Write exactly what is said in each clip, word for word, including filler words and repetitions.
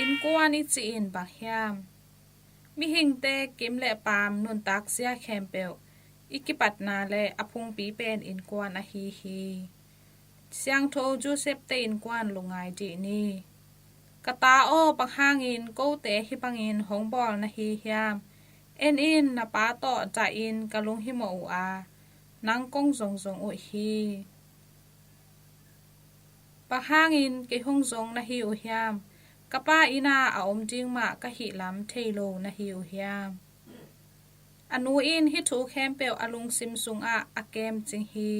Innkuan i cih in bang hiam? Mihingte kim le paam nuntakzia khempeuh i kipatna le a phungpi pen innkuan ahi hi. Siangtho Joseph-te innkuan lungngai dih ni. Ka ta aw, bang hangin kote hih bangin hong bawl na hi hiam? En in, na pa tawh dahin ka lunghimawh uh a, nang kong zongzong uh hi. Bang hangin kei hong zong na hi uh hiam? Ka pa inn ah a om ding mah ka hih lam thei lo na hi uh hiam? A nu in hih thu khempeuh a lungsim sungah a kem cing hi.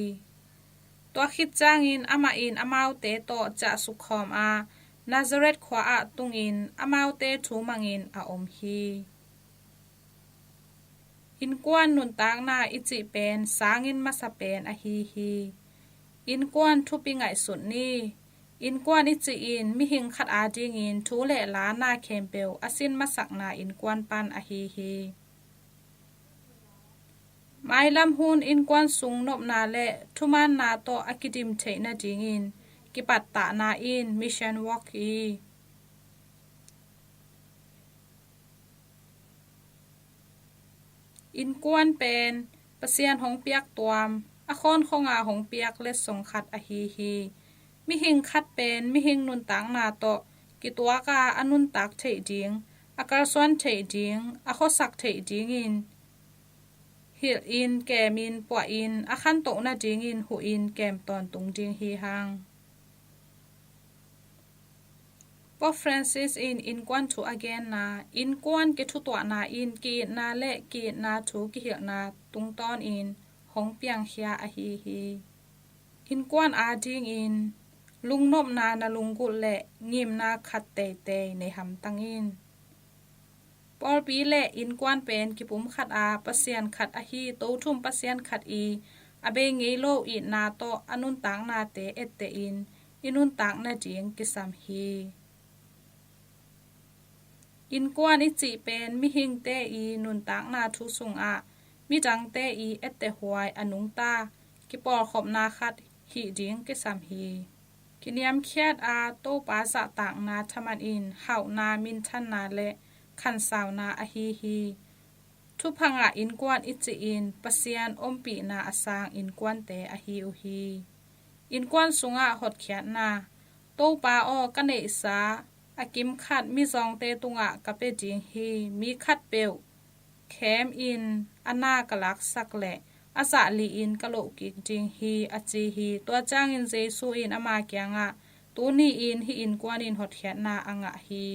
Tua khit ciangin amah in amaute tawh ciahsuk khawm a, Nazareth khua ah tungin amaute thu mangin a om hi. Innkuan nuntakna i cih pen sangin masa pen ahi hi. Innkuan thupi ngaihsut ni. Innkuan i cih in mihing khat adingin thu le la na khempeuh a sin masakna innkuan pan ahi hi. Mailam hun innkuan sung nopna le thumaanna tawh a kidim theih nadingin kipattahna in mission work hi. Innkuan pen Pasian hong piak tuam, a khawnkhonga hong piak letsong khat ahi hi. Mihing khat pen mihing nuntakna tawh kituaka a nuntak theih ding, a kalsuan theih ding, a khuasak theih dingin hilhin kemin puahin a khantoh nadingin huhin kem tawntung ding hi hang. Pope Francis in innkuan thu a genna, innkuan kithutuahna in ki-itna le ki-itna thu kihilhna tungtawnin hong piangkhia ahi hi. Innkuan adingin lungnopna na lunggulh le ngimna khat teitei nei hamtang in. Pawlpi le innkuan pen kipum khat a Pasian khat ahi Tothum Pasian khat i a bei ngei lo itna tawh a nuntaknate ettehin i nuntak nading kisam hi. Innkuan i cih pen mihingte i nuntakna thu sungah midangte i ettehuai a nungta kipawlkhopna khat hih ding kisam hi. Kiniamkhiat a Topa zahtakna thaman in hauhna, minthanna le khansauna ahi hi. Thupha ngah innkuan i cih in Pasian ompihna a sang innkuante ahi uh hi. Innkuan sungah hotkhiatna. Topa aw, ka neihsa a kimkhat mizawngte tungah ka pia ding hi. Mi khatpeuh khemin a na ka laksak le a zahlihin ka lohkik ding hi, a ci hi. Tua ciangin Jesu in ama kiangah, tuni-in hih innkuan in hotkhiatna a ngah hi.